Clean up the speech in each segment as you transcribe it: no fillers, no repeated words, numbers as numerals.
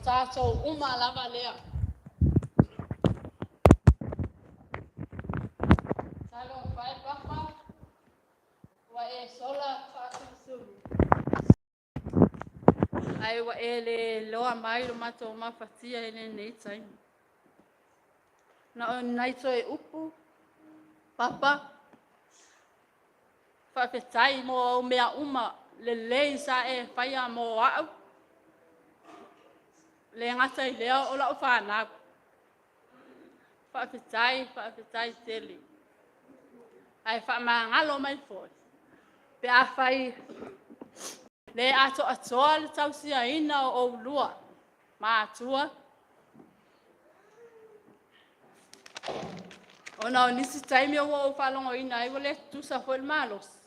tatou uma lava lea. Talofa e Papa, ua e sola faasulusulu. Ae ua e le iloa mai lo matou mafatia i lenei taimi. Na o ni nai toe upu, Papa, faafetai mo au mea uma lelei sa e faia mo au. Le gata i lea o lau fanau. Faafetai, faafetai tele. Ae faamagalo mai foi, pe afai le atoatoa le tausiaina o oulua matua, ona o nisi taimi ua ou faalogoina ai ua le tutusa foi le malosi.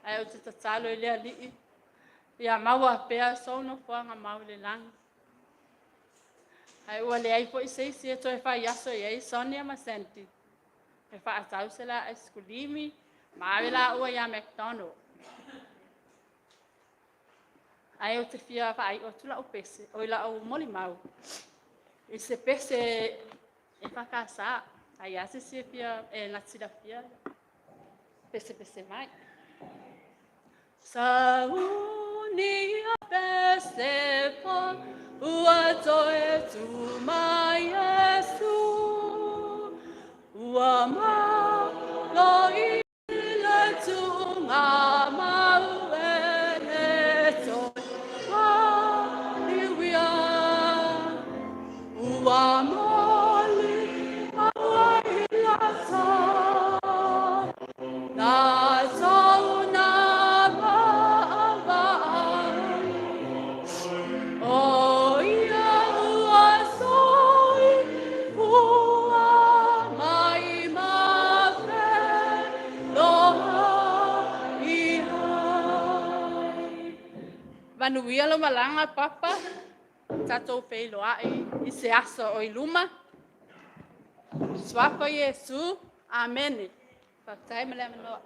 Ae ou te tatalo i le Alii, ia maua pea sou nofoaga mau i le lagi. Ae ua leai foi se isi e toe fai aso i ai Sonia ma Sandy e faatau se la aisikulimi ma ave laua ia McDonald. Ae ou te fia faaiu atu lau pese, oi lau molimau, i se pese EFKS. Ai lava se isi e fia e na te silafia pesepese mai. Sauni a pese ua toe tu mai Iesu, ua malo i le tuuga mau e le toe maliuia. Ua moli au ai lata, latou na maavaai. O ia ua soifua mai ma feloai ai. Manuia lau malaga Papa, tatou feiloai i se aso o i luma. Suafa o Iesu, amene. Faafetai mo le avanoa.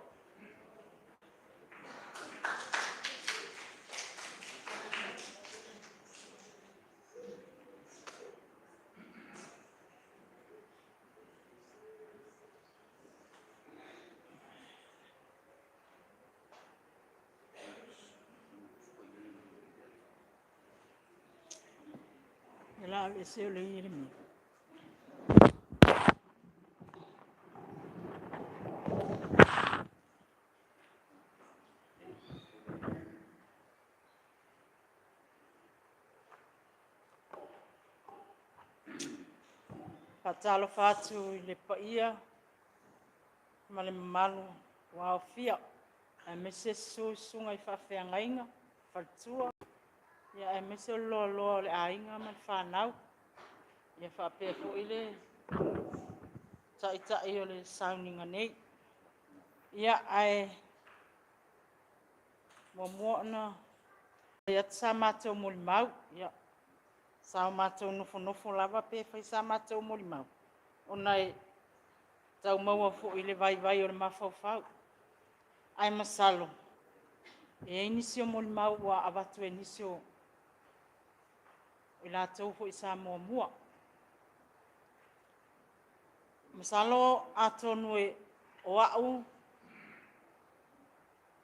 O le a aveesea le Ieremia. Faatalofa atu i le paia ma le mamalu ua aofia, aemaise susu i susuga i faafeagaiga, faletua, aemaise o le loaloa o le aiga ma le fanau, ia faapea foi le taitai o le sauniga nei. Ia, ae muamua ona fai atu sa matou molimau. Ia, sa o matou nofonofo lava pe fai sa matou molimau, ona e tau maua foi i le vaivai o le mafaufau. Ae masalo e i ai nisi o molimau ua avatu e nisi o i latou foi sa muamua. Masalo atonu o au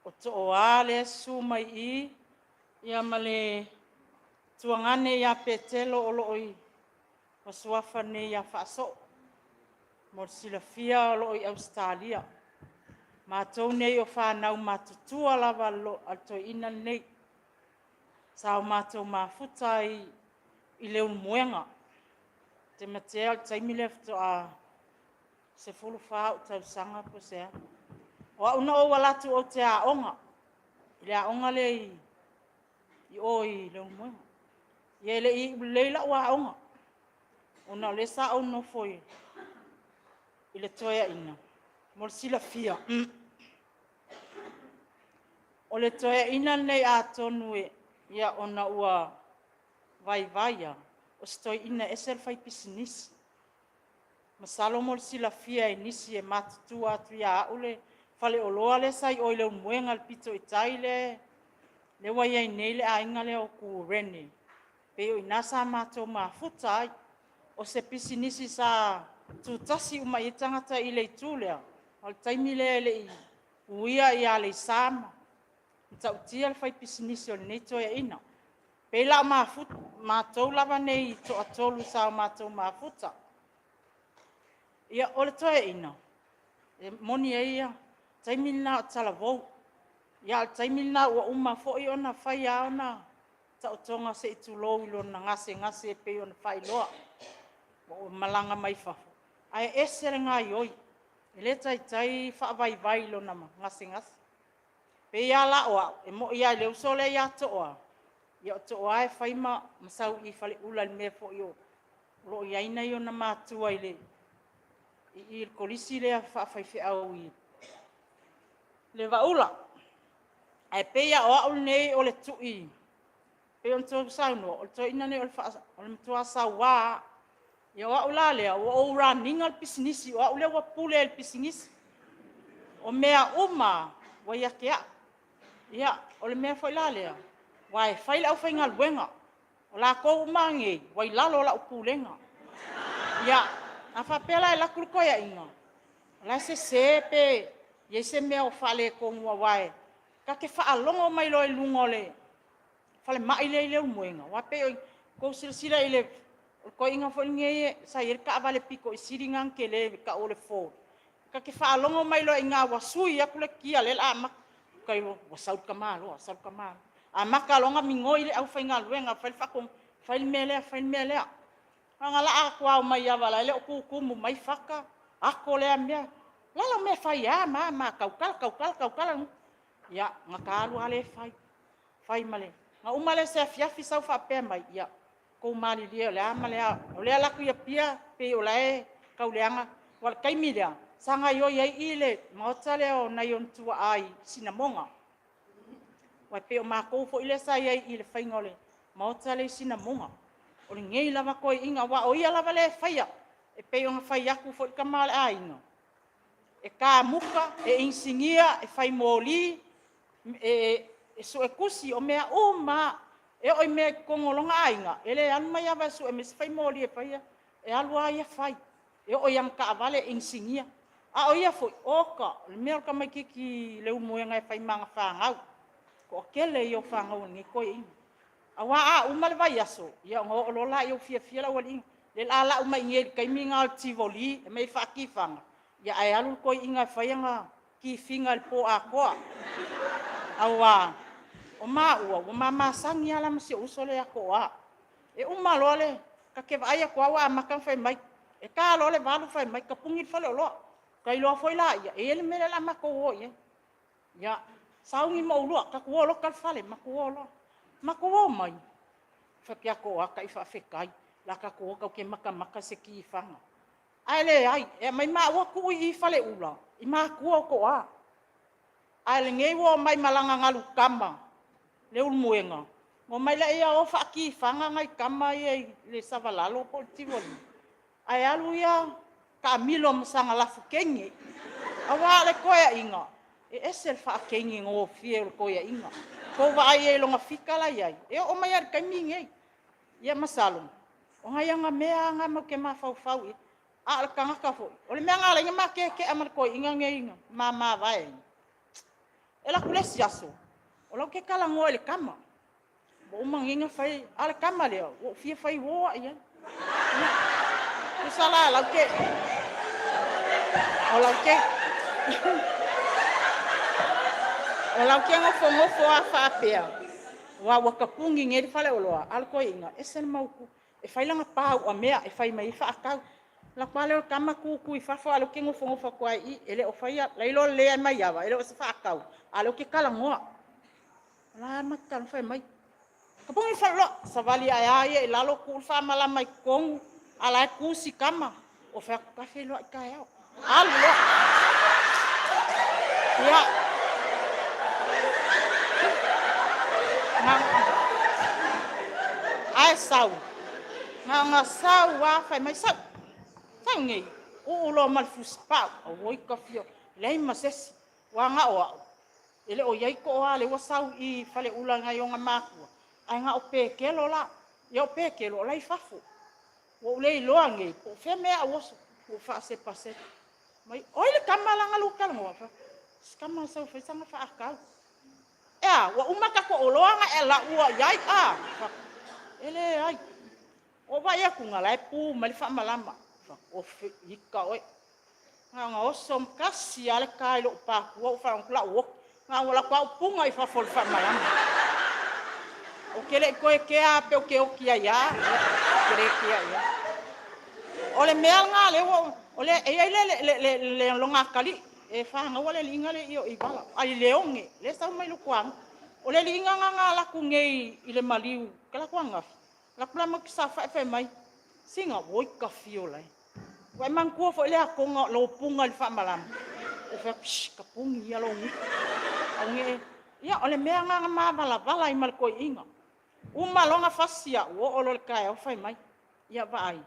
o Tooa lea e susu mai i i, ma le tuagane ia Petelo o lo o ua suafa nei ia Faasoo. Mo le silafia o lo o i Ausetalia. O matou nei o fanau matutua lava a le toeaina lenei. Sa o matou mafuta ai i Leulumoega. Ou te matea o le taimi lea faatoa 14 ou tausaga po o se a. O au na ou alu atu ou te aoga i le aoga lea i o i Leulumoega. E le i iu lelei lau aoga, ona o lea sa ou nofo i le toeaina. Mo le silafia, o le toeaina lenei atonu ona ua vaivai lava, o se toeaina e ese le faipisinisi. Masalo mo le silafia e nisi e matutua atu ia au le faleoloa lea sa i o i Leulumoega i le pito i tai lea. Lea ua i ai nei le aiga lea o Kurene, pei o i ina sa matou mafuta ai. O se pisinisi sa tutasi uma i ai tagata i le itu lea, o le taimi lea e le i uia ia Aleisa ma Matautia le fai pisinisi o lenei toeaina. E pei la o matou lava nei e toatolu sa o matou mafuta. Ia o le toeaina, e moni ai ia, o le taimi lena o talavou. Ia ae o le taimi lena ua uma foi ona fai lava ona taotoga se i tulou i lona gasegase e pei ona faailoa, ua malaga mai fafo, ae ese le gaioi. E le taitai faavaivai lona gasegase. E pei lava la o au, e moi lava i le uso lea ia Toa, ia o Toa e fai ma sau i Faleula i le mea foi o lo o i ai nai ona matua i i le kolisi lea faafaifeau i le Vaaula. Ae pei lava o au lenei o le tui, pei ona outou saunoa, o le toeaina lenei o le matua saua lava. Ia o au la lea, ua ou run ina le pisinisi, o au lea ua pule i le pisinisi. O mea uma lava ua ia te au. Ia, o le mea foi la lea, aua e fai le aufaigaluega, o latou uma lava nei, ua i lalo o lau pulega. Ia, a faapea la e alu atu le toeaina o la e sese pe i ai se mea o faaletonu aua ta te faalogo mai loa i luga o le falemai lea i Leulumoega, aua e pei ona outou silasila i le toeaina foi lenei sa i ai le taavale pito sili na ona tele e tau o le Ford, ta te faalogo mai loa i ina ua sui atu le kia lea o le a amata, ua sau le tamaloa, sau le tamaloa. Amata loa ona migoi le aufaigaluega e fai le faatonuga, fai le mea lea, fai le mea lea. Na ona laa atu lava o Maiava o la e le o tutumu mai fata, ato lea mea. O le a lau mea e fai e a ma a ma a, tautala, tautala, tautala. Ia, ona ta alu lava lea fai, fai ma le… Ona uma lea o se afiafi sau faapea mai, ia outou malilie o le a ma le a, o lea e alu atu i Apia pei o la e tau leaga. Aua o le taimi lea sa gaoioi ai i le maota lea o nai ona tuaa i Sinamoga. Aua e pei o matou foi lea sa i ai i le faiga o le maota lea i Sinamoga. O lenei lava toeaina, aua o ia lava lea e faia, e pei ona fai atu foi le tama o le aiga, e kamuta, e inisinia, e fai moli, e suetusi, o mea uma lava. E oo i mea i totonu o lona aiga, e le alu Maiava e sue mai se faimoli e faia, e alu lava ia fai. E oo i ana taavale e inisinia. A o ia foi, oka, o le mea o le tamaitiiti Leulumoega e fai ma ana fanau. O le toatele ia o fanau a lenei toeaina. Aua a uma le vaiaso, ia ona oo loa lea ua fiafia le aualii nei, o lea o le a lau mai i inei i le taimi lena o le Tivoli e aumai e faatifaga, ae alu le toeaina e fai ana tifiga i le po atoa. Aua o maua, ua ma masani lava la ma si ou uso lea ia Toa. E uma loa le… ta te vaai atu lava ua amata ona fai mai, e ta loa le 8:00 fai mai, tapuni le faleoloa. Ota iloa foi lea e i ai le mea lea o le a matou o i ai. Ia, sauni ma oulua, tatou o loa tali le fale, matou o loa. Matou o mai, ou fai atu ia Toa, tai faafetai, o le a tatou o tatou te matamata i se tifaga. Ae leai, e aumai maua tuu i Faleula i matua o Toa. A o lenei ua omai ma lana galu tama Leulumoega, ona omai lea o faatifaga nai tama ia i le Savalalo po o le Tivoli, ae alu ia taamilo ma sana lafu teine. Aua o le toeaina, e ese le faateigegofie o le toeaina. Ua outou vaai i ai i lona fika la e i ai, e oo mai lava i le taimi lenei. Ia masalo o nai ana mea lava na matou te mafaufau i ai, a o le tagata foi, o le mea na ala ai ona ma tetea ma le toeaina lenei na ma mavae ai, e alu atu le isi aso, o la ou te talanoa i le tama, ua uma nei ona fai, a o le tama lea, ua ou fia fai uo au i ai. Tusa la o la ou te nofonofo lava faapea, aua ua tapuni nei le faleoloa, a o le toeaina, e ese le mautu, e fai lana pauamea e fai mai ai faatau. Alu atu lava lea o le tama tutu i fafo a o lea ou te nofonofo atu lava i i, e le o faia, e iloa lelei lava e Maiava e le o se faatau, a o lea ou te talanoa. O la e ma te talanoa fai mai, tapuni le faleoloa, savali ae lava ia i lalo tuu le faamalama i totonu, a o la e tu si tama. Ou fai atu, ta feiloai taeao, alu loa. Ia, ae sau, na ona sau lava fai mai, sau, sau iinei, uu loa ma le fusipau, auoi ta fia, leai ma se isi, aua na o au. E le o i ai toa lea ua sau i Faleula nai ona matua, ae na o Petelo la. Ia o Petelo o la e i fafo. Ua ou le iloa nei, po o fea mea au oso, ua ou faasepasepa. Mai, oi le tama la na lua talanoa, si tama na sau e fai sana faatau. Ea, ua uma tatou oloa na e laua i ai, a? E leai. Ua ou vaai atu na la e pu mai le faamalama. Ofe, ika oe. Na ona oso tasi lava le ta i lou patu, ou faalogo atu la u oti. Na ona ou alu atu lava ou puna i fafo o le faamalama. Ou te le i toe kea lava pe ou te oti ai lava. Ou te le kea i ai. O le mea lena lea ua, o le, e i ai le logatalii, e fanaua le alii le i o i Vala, ai Leone, lea e sau mai Lutuaga. O le alii na na alu atu nei i le maliu, te alu atu ananafi, alu atu la matou te saofai fai mai, sina, oi ta fio lai. Ua e manatua foi le atoga o lou puna i le faamalama. Ou fai atu, shh, tapuni ia lou gutu. Au ne i, ia o le mea lena na mavalavala ai ma le toeaina. Uma loa ona fasi au, oo loa i le taeao fai mai, ia vaai,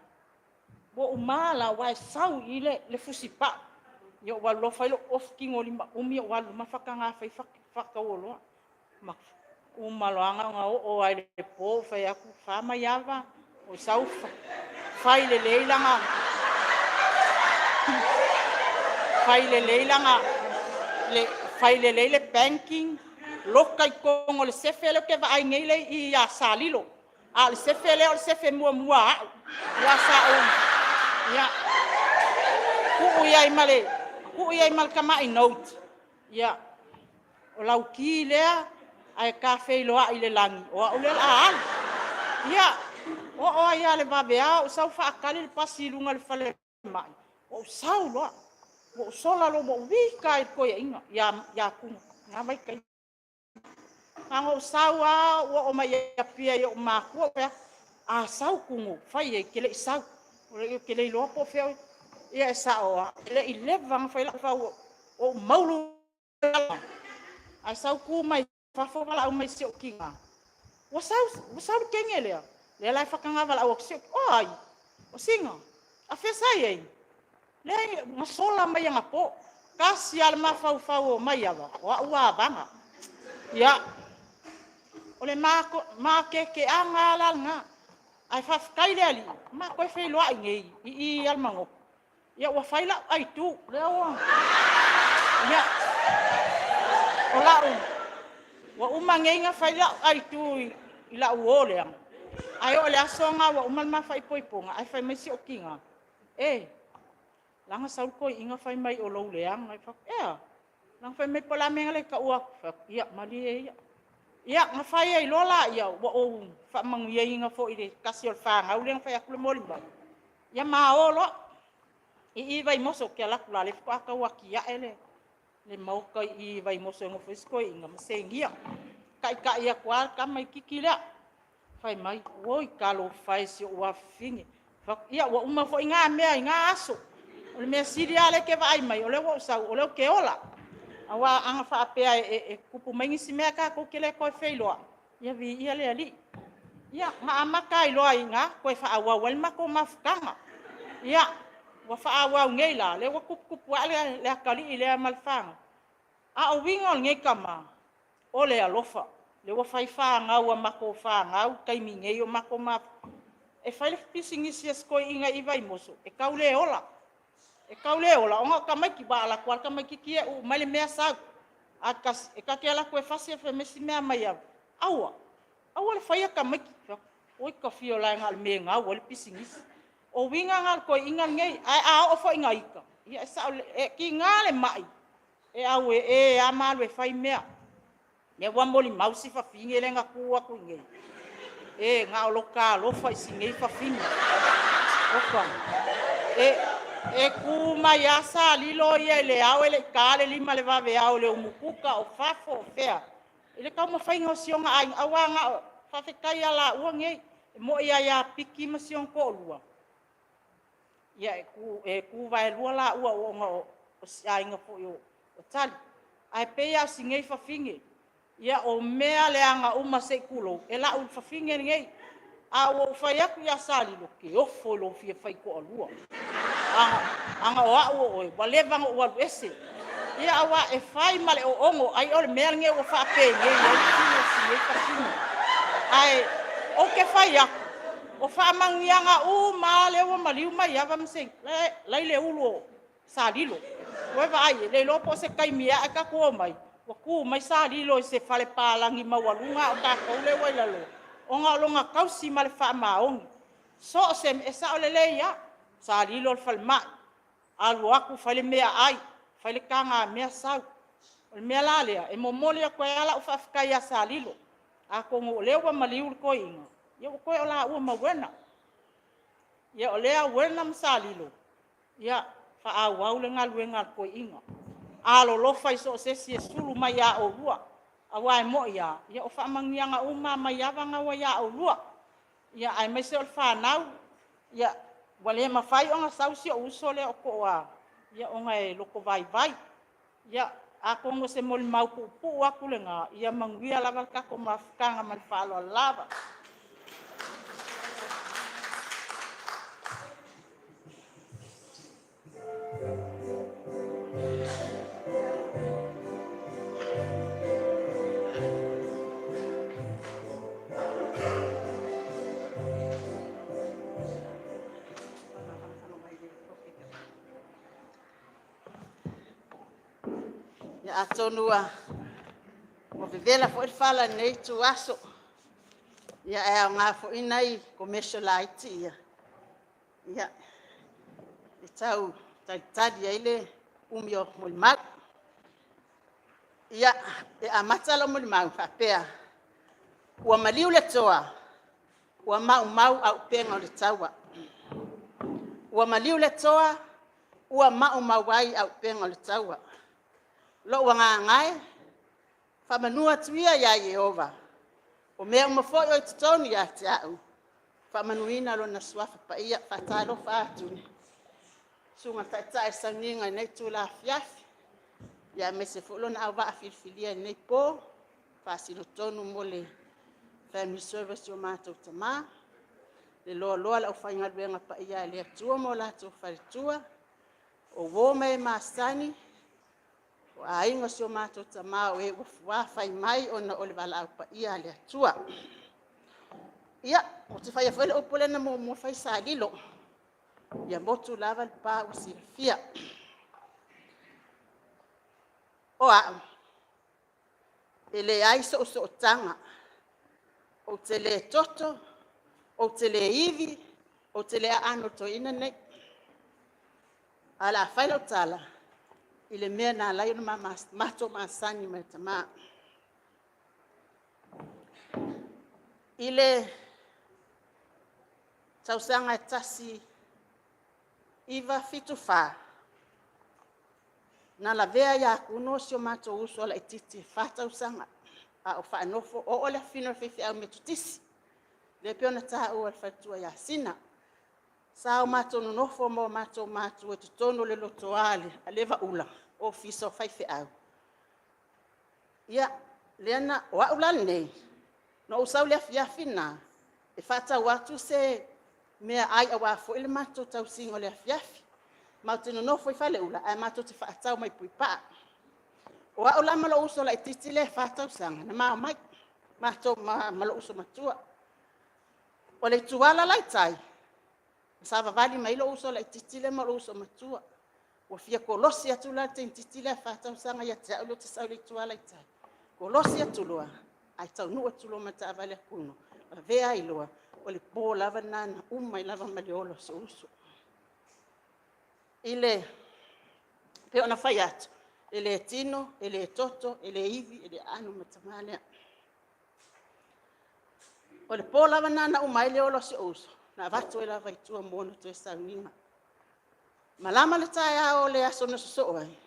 ua ou mala aua e sau i i le fusipau. Ia ou alu loa fai lou ofi tino lima umi ou alu i luma faataga fai faatau oloa. Uma loa ona oo lava i le po ou fai atu, Fa Maiava, ua sau fai lelei lana fai lelei lana le fai lelei le banking, loka i totonu o le sefe lea ou te vaai nei lea i i ia Salilo. A o le sefe lea o le sefe muamua a au. Aua sa ou ia tuu i ai ma le tuu i ai ma le tamai note, ia o lau ki lea ae ta feiloai i le lagi, o au lea o le a alu. Ia, oo ai lava i le vaveao o sau faatali le pasi i luga o le falemai, ou sau loa. Ua ou sola loa ua ou ita ai i le toeaina ia Tuna i lena vaitaimi. Na ona ou sau lava ou oo mai i Apia i ou matua, ou fai atu, a sau Tunu, fai ai e te le i sau, ou te le iloa po o fea o i ai. Ia e sao lava, e le i leva ona fai lau fau ou maulu ae sau tu mai fafo valaau mai i si ou tina. Ua sau, ua sau le teine lea, lea la e faataga valaau atu si ou, o ai? O Sina, a fea sa i ai? Leai, na sola mai anapo. Tasi lava le mafaufau o Maiava, o au ua avaga. Ia, o le makeekeaga lava la lena. Ae faafetai i le Alii, ma toe feiloai nei i i Alamagoto. Ia ua fai lau aitu, lea ua, ia, o lau, ua uma nei ona fai lau aitu i lau uo lea, ae oo i le aso lena ua uma le ma faaipoipoga, ae fai mai si ou tina, e, leaga sau le toeaina fai mai o lou leaga. Ou fai atu, e a? Leaga fai mai po o le a le mea na le taua atu. Ou fai atu, ia malie ia. Ia, na fai ai loa laia, ua ou faamanuiaina foi i le tasi o le fanau lea na fai atu le molimau, ia ma o loa i i Vaimoso. Ou te alu atu la o lea faatoa tau atiae le maota i i Vaimoso e nofo ai si toeaina ma segia. Taitai atu lava le tamaitiiti lea, fai mai, oi talofa e i si ou afafine. Ia ua uma foi na mea i na aso. O le mea sili lava lea e te vaai mai, o lea ua ou sau, o lea ou te ola. Aua ana faapea e tupu mai nisi mea tatou te le toe feiloai, ia viia le Alii. Ia, na amata ai loa i ina toe faaauau ai le matou mafutaga. Ia, ua faaauau nei la, lea ua tuputupu ae le atalii lea ma le fanau. A o uiga o lenei tama, o le alofa. Lea ua fai fanau a matou fanau taimi nei o matou mafuta. E fai le pisinisi a si toeaina i Vaimoso, e tau le ola. E tau le ola ona o tamaiti, aua a alu atu lava le tamaitiiti ia e uu mai le mea sau. A e ta te alu atu e fasi ae fai mai si Meamaiava, aua, aua le faia tamaiti. Oi ta fio la na o le mea e gau ai le pisinisi. O uiga na o le toeaina lenei, ae a oo foi ina ita, ia e sao, e tiga le mai, e au e e lava ma alu e fai mea. Lea ua molimau si fafine lea na tu atu i inei, e na o lota alofa i si nei fafine. Oka, e tu mai lava Salilo ia i le ao e le i taina le 5 i le vaveao i le umukuka o fafo o fea, i le taumafaiga o si ona aiga, aua na o, faafetai ia laua nei, e moni lava ia Piki ma si ona toalua, ia e tu vaelua laua ona o si aiga foi o Tali. Ae pei lava o si nei fafine, ia o mea leaga uma se i tulou, e lau i le fafine lenei. A ua ou fai atu ia Salilo, e te ofo i lou fia faitoalua. Ana o au o oe, ua leva ona ou alu ese. Ia aua e fai ma le oogo, ai o le mea lenei ua faapenei ai le tino o si nei patino. Ae ou te fai atu, o faamanuiaga uma lava lea ua maliu Maiava ma la e i le ulu o Salilo. Ua e vaai i ai? Le iloa po o se taimi ea ae tatou omai ua tu mai Salilo i se fale palagi maualuga a o tatou lea ua i lalo, ona o lona tausi ma le faamaoni. So o se mea, e sao lelei lava, Salilo o le falemai, alu atu fai le meaai, fai le tagamea sau. O le mea la lea e momoli atu ai lava lau faafetai ia Salilo, atonu o lea ua maliu le toeaina, ia ua toe o laua ma Uena. Ia o lea Uena ma Salilo, ia faaauau le galuega a le toeaina. Alolofa i so o se isi e sulu mai ia oulua, aua e moni lava, o faamanuiaga uma lava a Maiava na ua ia oulua, aemaise o le fanau. Ia ua le mafai ona sau si ou uso lea o Toa ona e lotovaivai. Ia atonu o se molimau puupuu atu lena, ia manuia lava le tatou mafutaga. Ma le faaaloalo lava. Ia atonu ua vevela foi le fala i lenei ituaso, ae aoga foi nai komesio laiti ia e tau talitali ai le umi o molimau. Ia, e amata lau molimau e faapea; ua maliu le toa, ua maumau auupega o le taua. Ua maliu le toa ua maumau ai auupega o le taua. Lou agaga e, faamanu atu ia ia Ieova, o mea uma foi o i totonu ia te au, faamanuina Lona Suafa Paia. E faatalofa atu i le Susuga i le Taitai i le sauniga i lenei itula afiafi, aemaise foi lona auvaa filifilia i lenei po e faasino tonu mo le family service i o matou tama, le loaloa o le aufaigaluega paia a le Atua ma o latou faletua, o uo ma e masani, o aiga o si o matou tama o e ua fua fai mai ona o le valaau paia a le Atua. Ia, ou te faia foi le upu lea na muamua fai Salilo, ia motu lava le pa ua silafia. O au, e leai sou sootaga, ou te le toto, ou te le ivi, ou te le aano i le toeaina lenei. Ae o le a fai lau tala i le mea na ala ai ona matou masani ma le tama. I le tausaga e 1974, na lavea ia Kuno si o matou uso laitiiti e 4 tausaga a o oo le afafine o le faifeau Metotisi, lea e pei ona taua e le faletua ia Sina. Sa o matou nonofo ma o matou matua i totonu o le lotoa o le ofisa o faifeau. Ia, o au la lenei, na ou sau i le afiafi lena e faatau atu se meaai aua foi le matou tausiga o le afiafi. Matou te nonofo i Faleula ae matou te faatau mai Puipaa. O au la ma lou uso laitiiti lea e 4 tausaga, na ma omai, matou ma lou uso matua. O le ituala la e i tai, na savavali mai ai lou uso laitiiti lea ma lou uso matua. Ua fia kolosi atu la le teineitiiti lea 4 tausaga ia te au lea ou te sau i le ituala i tai, kolosi atu loa ae taunuu atu loa ma le taavale a Kuno, lavea ai loa. O le po lava lena na uma ai lava ma le ola o si ou uso. E pei ona fai atu, e le tino, e le toto, e le ivi, e le aano ma le tama lea. O le po lava lena na uma ai le ola o si ou uso, na avatu ai lava i tua mo ona toe sauniga. Malama le taeao o le aso na sosoo ai,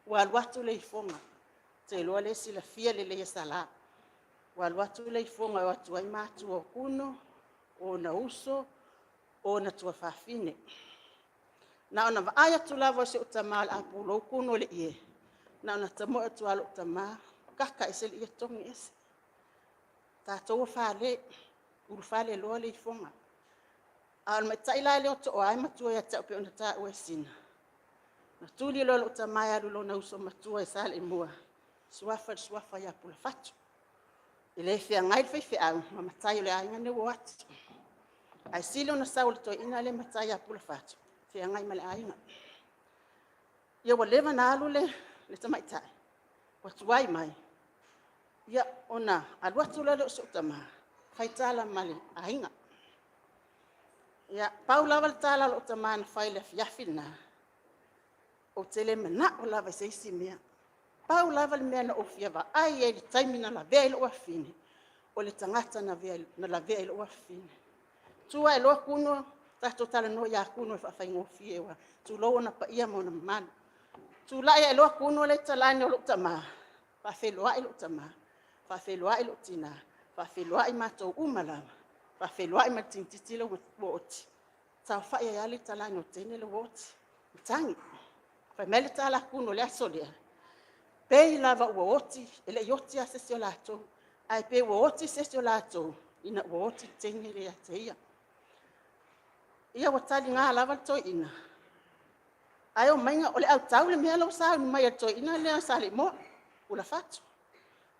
ua alu atu le ifoga, ou te iloa o lea e silafia lelei e Sala, ua alu atu le ifoga e o atu ai matua o Kuno, o ona uso, o ona tuafafine. Na ona vaai atu lava o si ou tama o le a pulou Kuno i le ie, na ona tamoe atu lava o lou tama kaka ese le ie togi ese. O tatou ua fale, ulufale loa le ifoga. A o le matai la lea o Toa e matua ia te au pei ona taua e Sina, Na tuli loa e lou tama e alu i lona uso matua i Saleimoa, suafa le suafa ia Pulafatu. E le feagai le faifeau ma matai o le aiga lenei ua o atu. Ae sili ona sau o le toeaina lea matai ia Pulafatu, feagai ma le aiga. Ia ua leva ona alu le tamaitai ua tuai mai, ia ona alu atu loa lea o si ou tama fai tala ma le aiga. Ia, pau lava le tala a lou tama na fai i le afiafi lena, ou te le manao lava i se isi mea, pau lava le mea na ou fia vaai ai i le taimi na lavea ai lou afafine, o le tagata na lavea ai lou afafine. Tu ae loa Kuno tatou talanoa ia Kuno e faafaigofie, tulou ona paia ma ona mamalu. Tulai ae loa Kuno lea e i talaane o lou tama, faafeiloai lou tama, faafeiloai lou tina, faafeiloai matou uma lava, faafeiloai ma le teineitiiti lea ua oti, saofai ai lava lea i talaane o le teine lea ua oti, matagi. Fai mai le tala a Kuno i le aso lea, pei lava ua oti, e le i oti lava se isi o latou, ae pei ua oti se isi o latou ina ua oti le teine lea ia te ia. Ia ua taliga lava le toeaina, ae omaiga o le autao le mea la e ua sauni mai ai le toeaina lea Saleimoa, Pulafatu.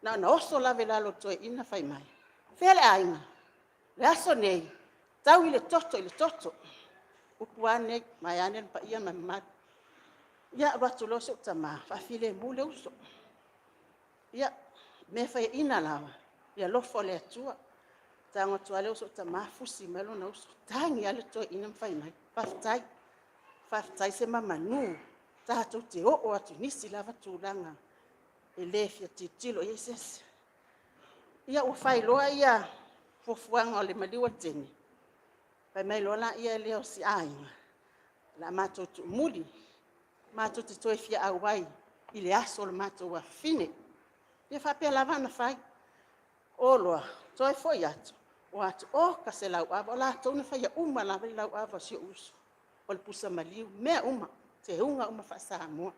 Na ona oso lava i lalo o le toeaina fai mai, fea le aiga? O le aso lenei, taui le toto i le toto. O upu lava nei, vaeane le paia ma le mamalu. Ia, alu atu loa si ou tama faafilemu le uso. Ia, mea faiaina lava, i le alofa o le Atua. Tago atu lava lea o si ou tama fusi mai lona uso, tagi lava le toeaina ma fai mai, faafetai, faafetai semeamanu tatou te oo atu i nisi lava tulaga e le fia tilotilo i ai se isi. Ia ua fai loa fuafuaga o le maliu o le teine, fai mai loa lea o si aiga, o le a matou tuumuli, matou te toe fia auai i le aso o le matou afafine. Ia faapea lava ona fai. O loa toe foi atu, o atu oka se lauava, o latou na faia uma lava le lauava a si ou uso, o le pusa maliu, mea uma, teuga uma faa-Samoa.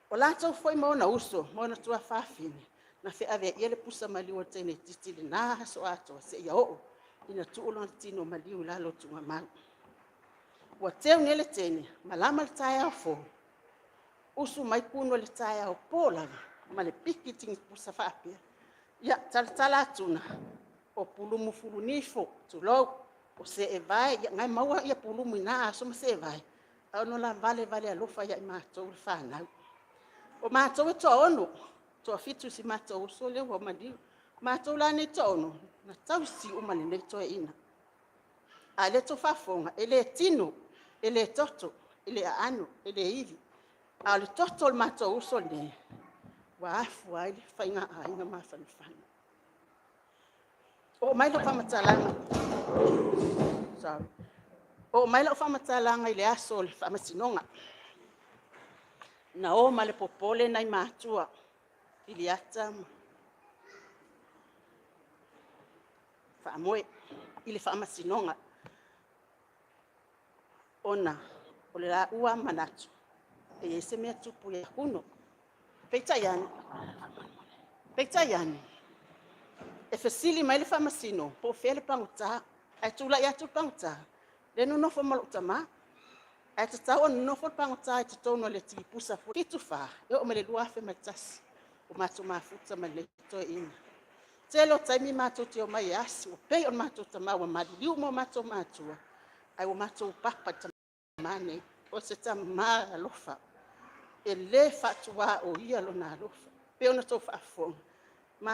O latou foi ma ona uso ma ona tuafafine, na feaveaia le pusa maliu a le teineitiiti i lena aso atoa seia oo ina tuu lona tino maliu i lalo o tuugamau. Ua teu nei le teine, malama le taeao fou, usu mai Kuno i le taeao po lava ma le piki le tinipusa faapea, ia, talatala atu, o pulumu fulunifo, tulou, o seevae, ia na e maua pulumu i na aso ma seevae, ae ona o le valevale alofa ia i matou le fanau. O matou e toaono, toafitu i si o matou uso lea ua maliu. O matou la nei e toaono, na tausi uma e lenei toeaina. A o lea e outou faafofoga, e le tino, e le toto, e le aano, e le ivi, a o le toto o le matou uso lenei ua afua ai le faiga aiga mafanafana. Oo mai lau faamatalaga, sorry. Oo mai lau faamatalaga i le aso o le Faamasinoga. Na o ma le popole nai matua, Filiata ma Faamoe i le Faamasinoga, ona o le laua manatu e i ai se mea e tupu ia Kuno. Peitai ane, e fesili mai le Faamasino po o fea le pagota, ae tulai atu le pagota lea e nonofo ma lou tama, ae tatau ona nonofo le pagota i totonu o le tigipusa foi lea. 1974 e oo mai i le 2001 o matou mafuta ma lenei toeaina. Tele o taimi matou te omai e asi, ua pei o le matou tama ua maliliu uma o matou matua, ae ua matou papa i le tama lenei. O se tama alofa, e le faatuaoia lona alofa. E pei ona outou faafofoga,